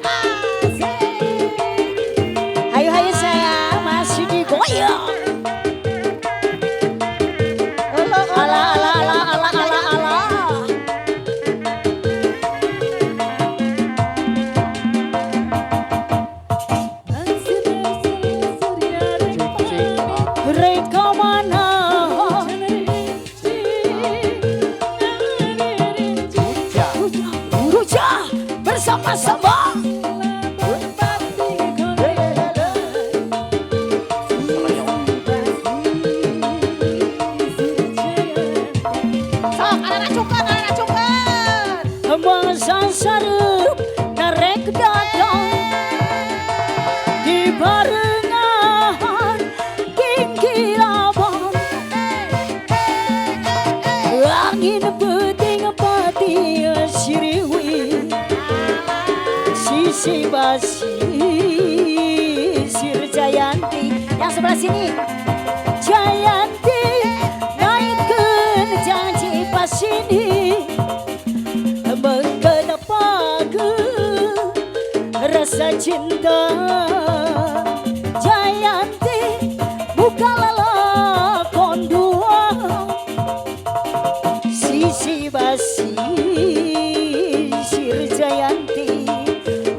Asik. Hayu hayu sayang, masih digoyang. Ala ala ala ala ala ala. Reka mana? Ruja bersama-sama. Sok, anak cukan, anak cukan. Bangsa sarup narek datang di barengan kingkilaban angin peting pati siriwi sisi basi sir Jayanti yang sebelah sini Jayanti naikkan janji pasini mengkenepaku rasa cinta Jayanti buka lalakon dua sisi basi sir Jayanti.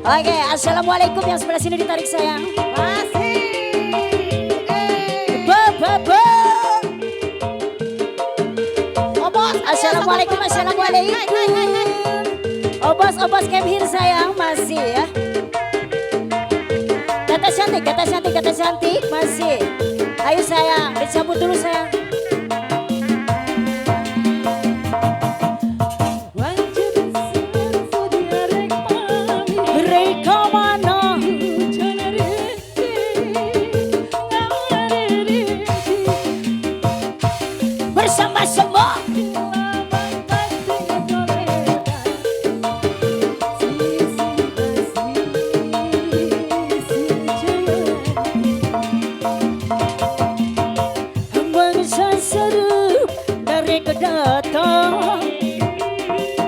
Oke, assalamualaikum yang sebelah sini ditarik sayang. Masih. Be be be. Obos, Assalamualaikum, assalamualaikum. Obos, obos came here sayang masih ya. Kata cantik, kata cantik, kata cantik masih. Ayo sayang, dicabut dulu sayang. Reka mana? Bersama semua. Bangsa serup dari kedatang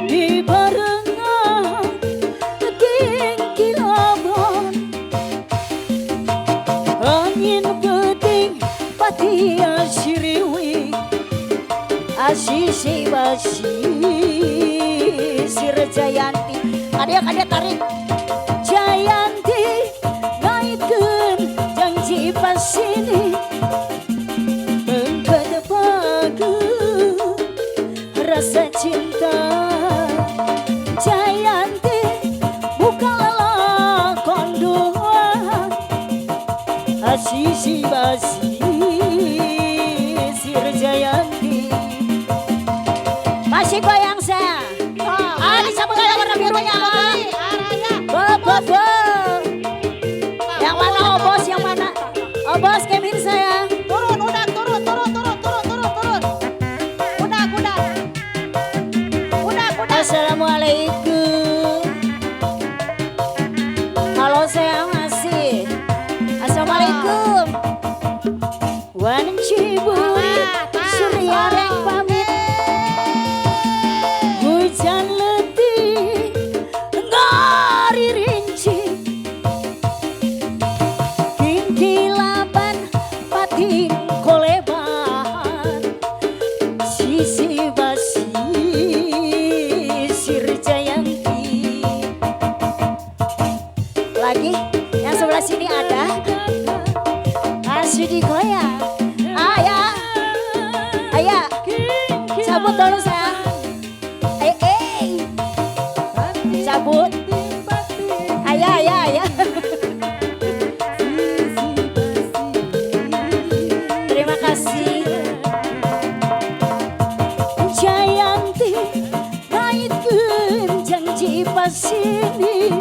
di barengan kingkilaban angin peting pati asiriwi asisi basi sir Jayanti ada tarik Jayanti naikkan janji pasini mengkedepaku rasa cinta Jayanti buka lalakon dua asisi basi sir Jayanti masih goyang saya. Ah, disambut ada warna birunya. Bo bo bo. Yang mana obos, yang mana? Obos came here sayang. Turun, udah, turun, turun, turun, turun, turun, turun. Udah, udah. Udah, udah. Assalamualaikum. Halo saya masih. Assalamualaikum. Wan Ciburit Surya rek pamit. Hujan letih ngari rinci. Kingkilaban pating koleban. Sisi basi sir Jayanti. Lagi yang sebelah sini ada masih digoyang. Ayah, ayah, cabut dulu sayang. Cabut. Ayah, ayah, ayah. Terima kasih. Jayanti naikkan janji pasini.